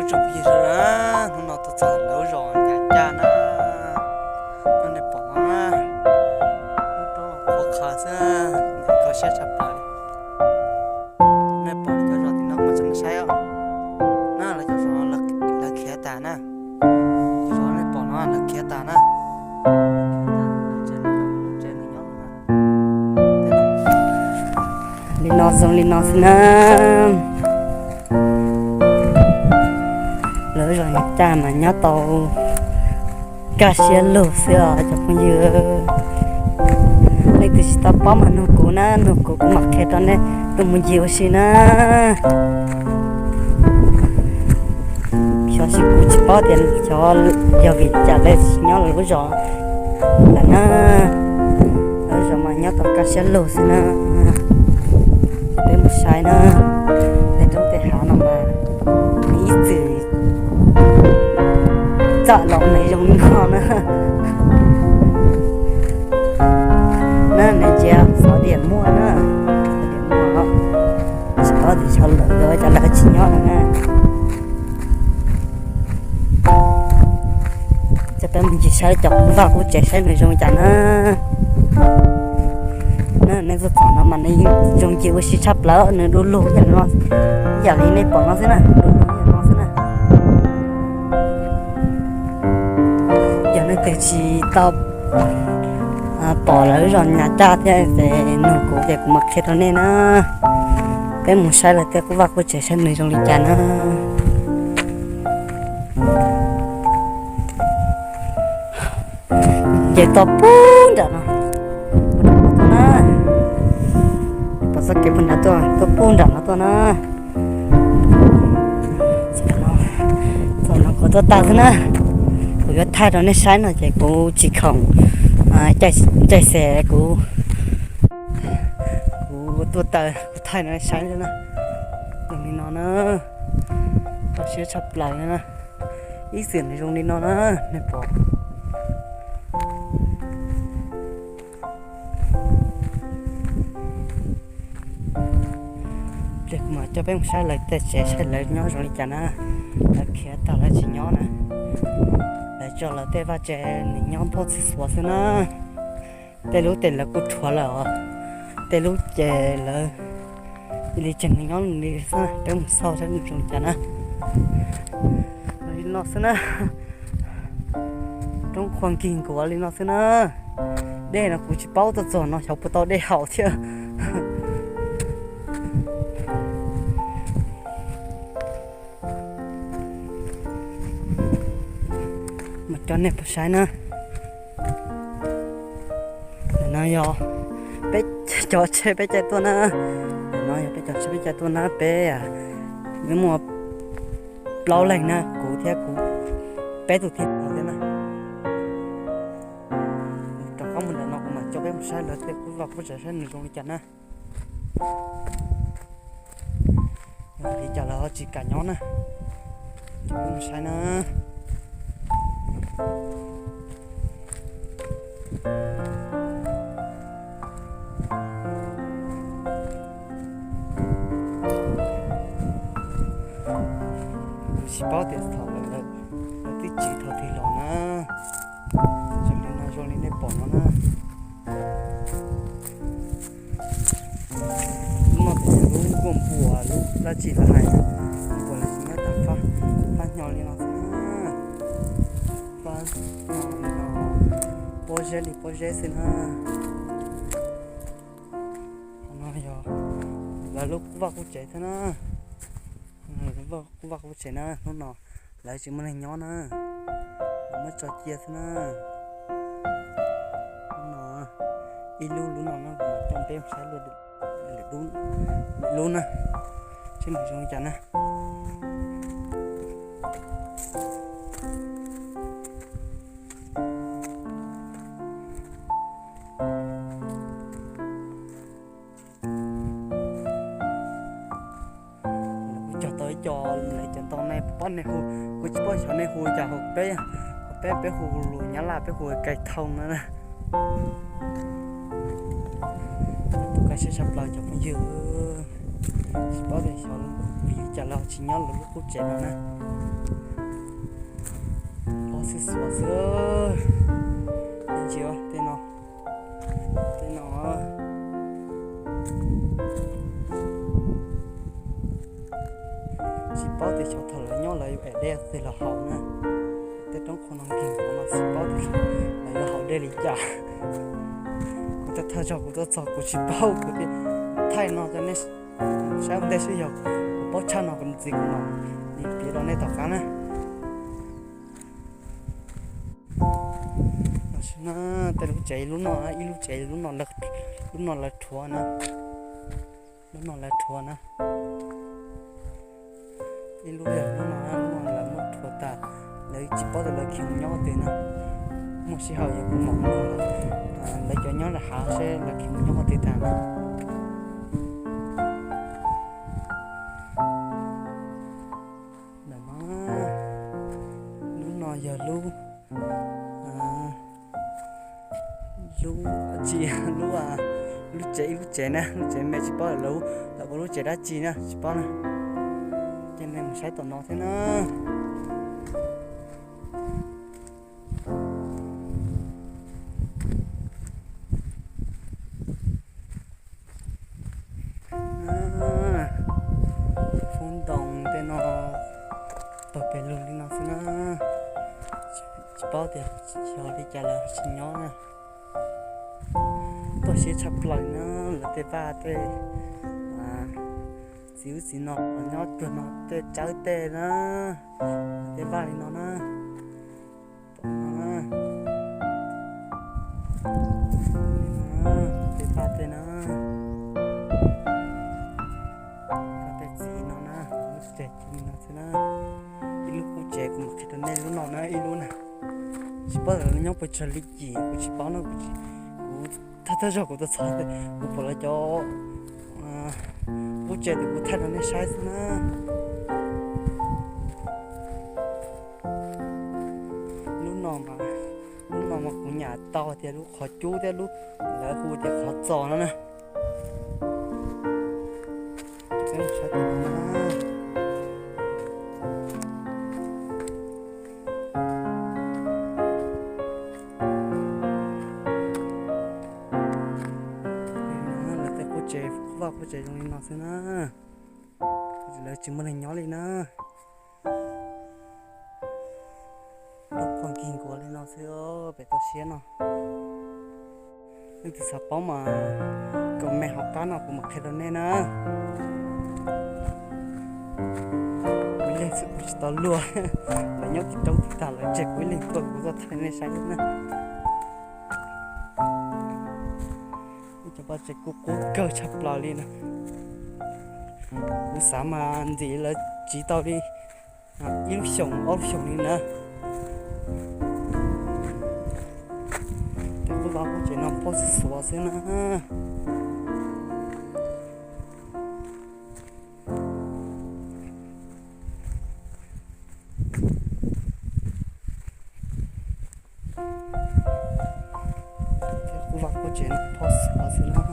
Tsoom phooj ywg sawv daws, hnub no tuaj txog lawv lub zos Nyab Caj na, nej pom no, lub roob qhuav qhawv xwb, kho siab tshaj plaws li. Nej pom cov zos tim no mas tseem saib os, na lawv cov zos lawv khiav tas na, cov zos nej pom no lawv khiav tas na. Li no zoo li no xwb na. Lawv zos Nyab Caj mas nyob tau kaj siab lug xwb os cov phooj ywg. Leej twg tsis tau paub mas nug kuv na, nug kuv kuv mam qhia rau nej tuaj mus ncig ua si na. Xyov, kuv tsis paub tias xyov yog vim cas lawv tsis nyob lawv lub zos lawm na. Lawv zos mas nyob tau kaj siab lug xwb na. Peb mus saib na, tej roob tej hav no mas nws ib txwm txawj los nws zoo li no na. Na nws ntsia xov diam muaj na, xov diam muaj, tsis paub tias xyov lawv yuav ua cas lawv tsis nyob no na. Coj peb mus ncig saib cov qub vaj qub tsev saib nws zoo li cas na. Na nej tuaj txog no mas nws yeej zoo ncig ua si tshaj plaws, nws du lug ib yam li no, ib yam li nej pom no xwb na, du lug ib yam no xwb na. Yog leej twg tsis tau pom lawv zos Nyab Caj thiab ces nug kuv ces kuv mam qhia rau nej na. Peb mus saib lawv tej qub vaj qub tsev saib nws zoo li cas na. Ces tuaj pub nram no, pom txoj kev puag nrad tuaj, tuaj pub nram no tuaj na. Txog no kuv tuaj tawm xwb na. Kuv yuav thaij rau nej saib no ces kuv tsis khoom caij xes, kuv, kuv tuaj tawm kuv thaij rau nej saib xwb na. Zoo li no na, kho siab tshaj plaws na. Ib txwm nws zoo li no na, nej pom. Pliag kuv mam coj peb mus saib lawv tej tsev saib lawv nyob zoo li cas na. Lawv khiav tag lawv tsis nyob na. Lawv tso lawv tej vaj tsev nws nyob nphuab txhij xuav xwb na. Tej lub ces lawv kuj rhuav lawm os. Tej lub ces lawv cia li tseem nws nyob li xwb. Peb mus xauj saib nws zoo li cas na. Li no xwb na. Roob qhuav nkig nkuav li no xwb na. Dej no kuv tsis paub tuaj txog no xyov puas tau dej haus thiab. Mas coj nej peb saib na. Ntawm no yog peb cov tsheb peb caij tuaj na. Ntawm no yog peb cov tsheb peb caij tuaj na, peb, peb muaj plaub leeg na, kuv thiab kuv peb tus thiab thiab na. Rov qab mus ntawm no kuv mam coj peb mus saib lawv tej qub vaj qub tsev saib nws zoo li cas na. Yog li cas lawv ho tsis kam nyob na. Coj peb mus saib na. Kuv tsis paub tias thaum lawv, lawv twb tsiv thaum twg los na. Zoo li no, zoo li nej pom no na. Lub no ces yog lub nkuaj npua lub dab tsi lawv hais, nkuaj los sis nyob tag fab, fab hnyo li no xwb na. Fab hnyo li no, pob zeb li pob zeb xwb na. Qhov no yog lawv lub qub vaj qub tsev thiab na. Lawv qub vaj qub tsev na, hnub no lawv tsis muaj neeg nyob na, lawv muab tso cia xwb na. Hnub no ib lub lub no na, kuv mam coj peb saib lwm lub na, seb nws zoo li cas na. Kuv cog tau ib co, lawv cov ntoo ne, pom nej hu, kuv tsis paub xyov nej hu cas, hos peb, hos peb, peb hu lus Nyab Laj peb hu Kais Thoo no na. Tus kaj siab tshaj plaws cov phooj ywg. Tsis paub tias xyov vim li cas lawv tsis nyob lawv lub qub tsev no na. Pob xwb xuav xwb. Ntsia tej no, tej no. Tsis paub tias xyov thaum lawv nyob lawv yuav ev dej twg los haus na. Tej roob qhua no nkeeg no tsis paub tias lawv yuav haus dej li cas. Kuv thawj thawj zaug kuv tuaj txog kuv tsis paub kuv thiaj thaij no rau nej saib ua ntej xwb, yog kuv paub tshaj no kuv ntxiv kuv mam li piav rau nej tom qab na. Tam sim no tej lub tsev lub no, ib lub tsev lub no, lub no lawv rhuav na, lub no lawv rhuav na. Ib lub yog lub no, lub no lawv muab rhuav tas, lawv tsis paub tias lawv khiav mus nyob qhov twg na. Muaj sij hawm yog kuv mam mus, lawv cov nyob nram hav seb lawv khiav mus nyob qhov twg tag na. Ntawm no, lub no yog lub, lub tsis, lub, lub tsev, ib lub tsev na, lub tsev me tsis paub lawv, lawv ua lub tsev dab tsi na tsis paub na. Ces nej mus saib tom no thiab na. Foob ntoo tej no pawg pes lug li no xwb na. Tsis paub tias xyov li cas lawv tsis nyob na. Tuaj siab tshaj plaws na, lawv tej vaj tej txiv ub txiv no nyob cuag no tej tsawb tej na, lawv tej vaj li no na. Tej vaj tej na, tej txiv no na, lub tsev li no xwb na. Ib lub qub tsev kuv mam qhia rau nej lub no na, ib lub na. Tsis paub lawv nyob pes tsawg li ces kuv tsis paub na, kuv thawj thawj zaug kuv tuaj txog kuv pom lawv cov qub tsev ces kuv thaij rau nej saib xwb na. Lub no mas, lub no mas kuv nyam tau tias lub qhov cub thiab lub, lawv hu tias qhov txos no na. Lawv tej qub tsev, qub vaj qub tsev zoo li no xwb na. Lawv tsis muaj neeg nyob li na. Roob qhua nkeeg nkuav li no xwb, pem toj siab no. Leej twg xav paub mas comment hauv qab no kuv mam qhia rau nej na. Kuv ib leeg xwb kuv tsis tau luag, lawv nyob tim roob tim tag lawv tseg kuv ib leeg tuaj kuv tuaj thaij nej saib na. Ib cov vaj tsev kub qub kawg tshaj plaws li na. Kuv xav mas ntxim lawv tsiv tau li ib lub xyoos ob lub xyoos li na. Tej qub vaj qub tsev no pob xwb xuav xwb na. Tej qub vaj qub tsev no pob xwb xuav xwb na.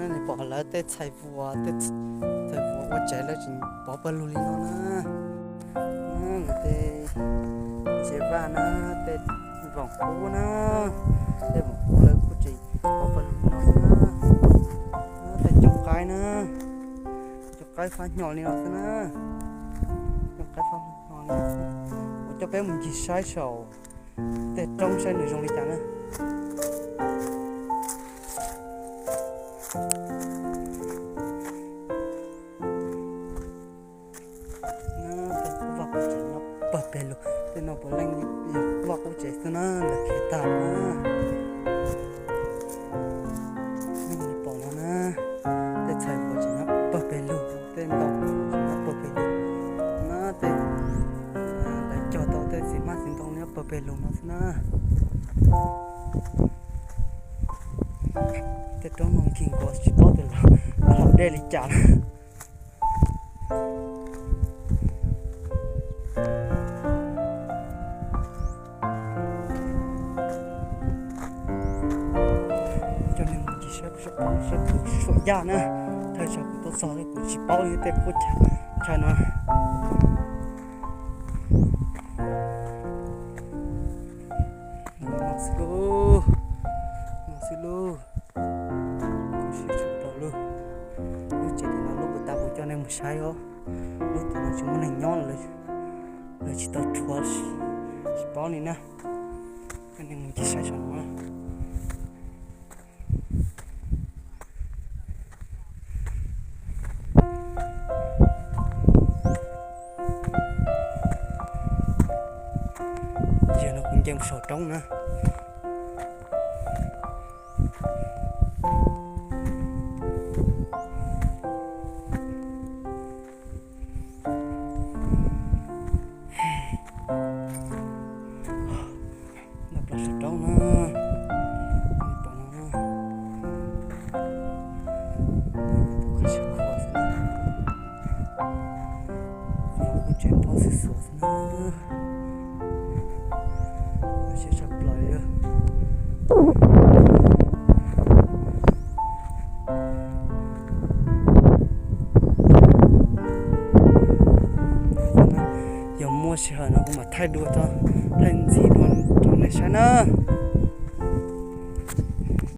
Nej pom lawv tej txhais vuas, tej txhais vuas ua tsev lawv tseem pov pawg lug li no na. Lawv tej ntsia vaj na, tej voom kub na, tej voom kub lawv kuj tseem pov pawg lug li no xwb na. Tej cooj qaib na, cooj qaib fab hnyo li no xwb na. Cooj qaib fab hnyo li no xwb. Kuv coj peb mus ncig saib saum tej roob saib nws zoo li cas na. Tej qub vaj qub tsev nyob pawg peg lug, tej no puav leej yog qub vaj qub tsev xwb na, lawv khiav tag na. Nej pom no na, tej txhais vuas tseem nyob pawg peg lug, tej ntoo tseem nyob pawg peg lug na, tej lawv cog tau tej xis hmab xis ntoo nyob pawg peg lug no xwb na. Tej roob no nkeeg nkuav tsis paub tias lawv Qhov dej li cas lawm. Coj nej mus ncig saib, saib kuv suam yaj na. Thawj zaug kuv tuaj txog kuv tsis paub li tej qub chaw no. No xwb lauj, no xwb lauj. Kuv siab tshaj plaws lauj. Lub tsev no lub puas tag kuv coj nej mus saib os. Lub tsev no tsis muaj neeg nyob lawm, lawv tsis tau rhuav, tsis paub li na. Coj nej mus ncig saib saum no. Yog no kuv nce mus saum roob na. Nyob plaws saum roob na, pom no na, qhov siab khuav xwb na, qhov kuv tseem paub xwb xuav xwb na, siab tshaj plaws li. Yog muaj sij hawm no kuv mam thaij dua, thaij ntxiv dua rau nej saib na.